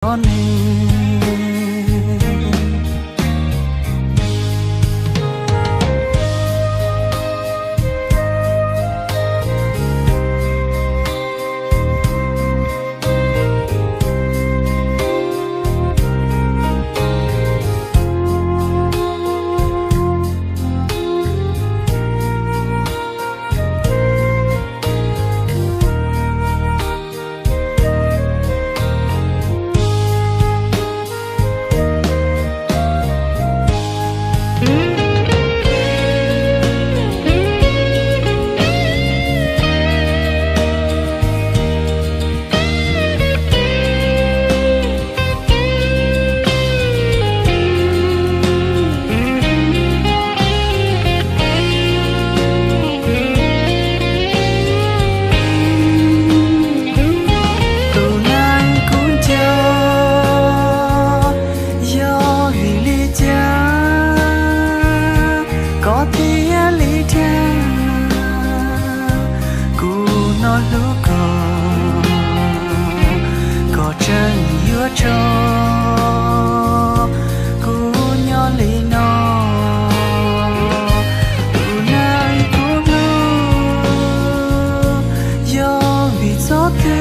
txom nyem. Tus neeg kuv nco, yog vim li cas koj thiaj li dag kuv no hlub koj, koj tseem yuav tso kuv nyob li no. Tus neeg kuv hlub, yog vim txoj twg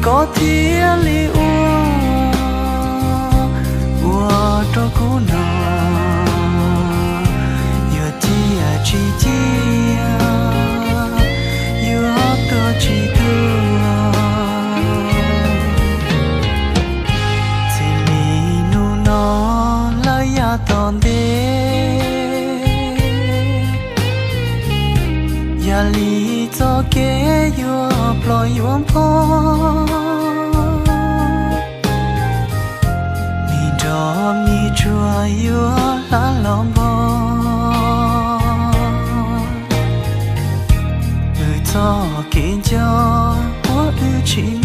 koj thiaj li ua, ua rau kuv no, yuav cia tsis cia, yuav tuag tsis tuag. Txij li hnub no lawm yav tom ntej, yam li txoj kev yuav ploj yuav npog, me nrog me tsuag yuav hla los npog. Wb txoj kev nco uas wb tsis